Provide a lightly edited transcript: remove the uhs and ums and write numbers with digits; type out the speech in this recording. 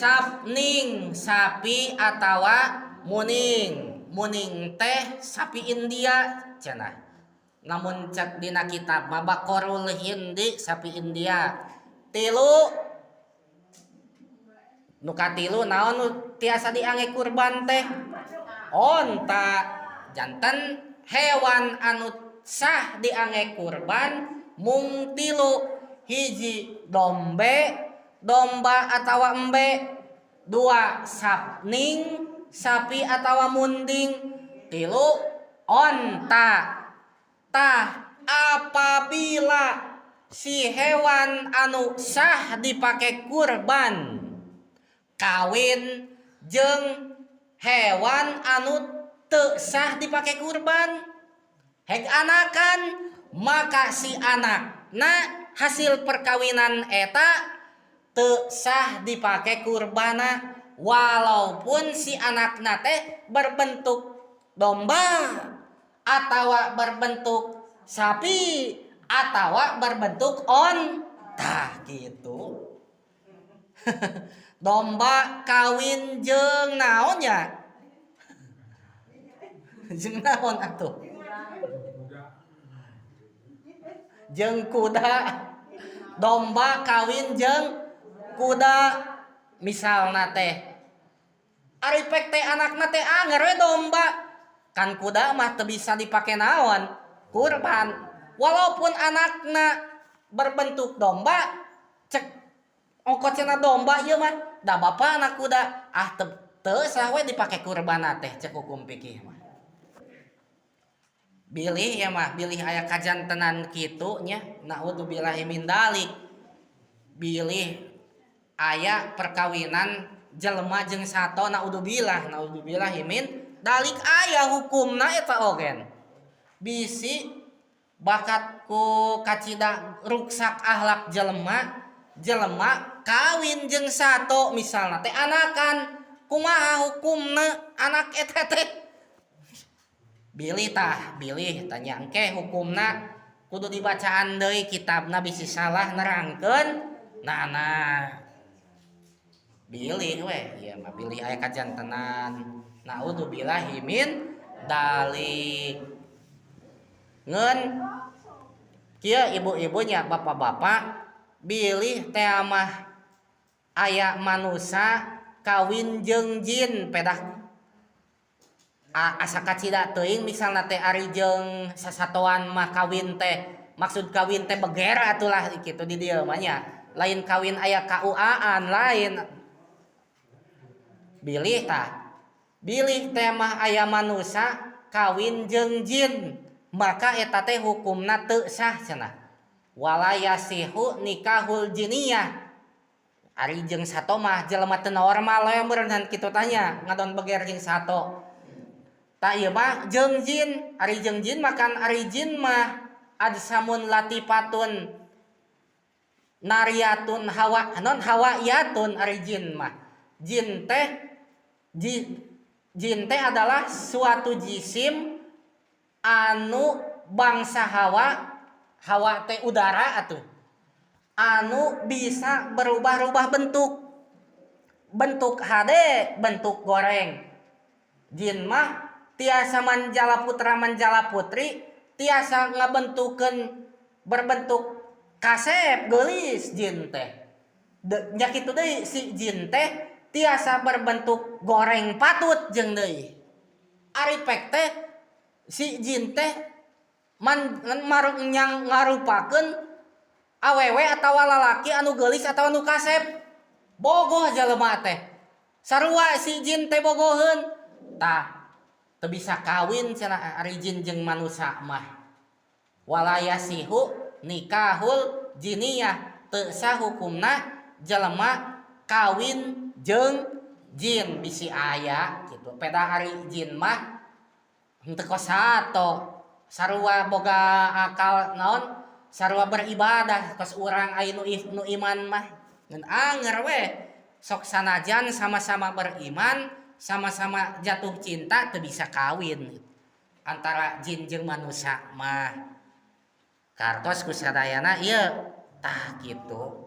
Sapning sapi atawa muning. Muning teh sapi India cenah. Namun cek dina kitab mah baqarul hindi sapi India. Tilu nu katilu naon nu tiasa diangge kurban teh? Onta. Janten hewan anu sah diangge kurban mung tilu. Hiji dombe, domba atawa embe, dua sapning, sapi atawa munding, tilu onta. Tah apabila si hewan anu sah dipake kurban kawin jeung hewan anu teu sah dipake kurban heg anakan, maka si anakna hasil perkawinan eta teu sah dipake kurbana walaupun si anakna teh berbentuk domba atawa berbentuk sapi atawa berbentuk onta gitu. Domba kawin jeung naon nya? Jeung naon atuh? Jeung kuda. Domba kawin jeung kuda misalna teh. Ari pek teh anakna teh anger we domba. Kan kuda mah teu bisa dipake naon? Kurban. Walaupun anakna berbentuk domba, cek ongko cenah domba ieu mah, da bapa anak kuda, ah teu sah we dipake kurbanna teh cek hukum fikih mah. Bilih ya mah, bilih aya kajantenan kitu nya, naudzubillahi min dalik. Bilih aya perkawinan jelema jeung sato, naudzubillah, naudzubillahi min dalik aya hukumna eta ogen. Bisi bakat ku kacida ruksak akhlak jelema, jelema kawin jeung sato misalna teh anakan, kumaha hukumna anak eta teh? Bilih tah, bilih tanya engke hukumna kudu dibacaan deui kitabna bisi salah nerangkeun nana. Bilih we ieu mah bilih aya kajantenan. Naudzubillahi min dalik. Ngeun kieu ibu-ibunya bapak-bapak bilih teh mah aya manusa kawin jeung jin pedah asa kacida teuing misalna teh ari jeung sasatoan mah kawin teh maksud kawin teh beger atulah kitu di dieu mah nya lain kawin aya KUA-an lain. Bilih tah bilih teh mah aya manusa kawin jeung jin maka eta teh hukumna teu sah cenah. Wala yasihu nikahul jiniyah. Ari jeung sato mah jelema teu normal we meureun kitu tanya ngadon beger jeung sato. Ta ieu mah jeung jin, ari jeung jin makan ari jin mah ajsamun latifatun nariyatun hawa non hawayatun ari jin mah. Jin teh jin teh adalah suatu jisim anu bangsa hawa, hawa teh udara atuh. Anu bisa berubah-ubah bentuk. Bentuk hade, bentuk goreng. Jin mah tiasa manjala putra manjala putri, tiasa ngabentukeun berbentuk kasep geulis jin teh. Nya kitu deui si jin teh tiasa berbentuk goreng patut jeung deui. Ari pek teh si jin teh nyang ngarupakeun awewe atawa lalaki anu geulis atawa anu kasep. Bogoh jelema teh. Sarua si jin teh bogoheun. Tah teu bisa kawin cenah ari jin jeung manusa mah. Wala yasihu nikahul jiniyah, teu sah hukumna jelema kawin jeung jin bisi aya kitu. Peda ari jin mah henteu kos sato. Sarua boga akal naon? Sarua beribadah kos urang aya nu iman mah. Ngan anger we sok sanajan sama-sama beriman, sama-sama jatuh cinta teu bisa kawin antara jin jeung manusia mah. Kartos ku sadayana ieu tah kitu.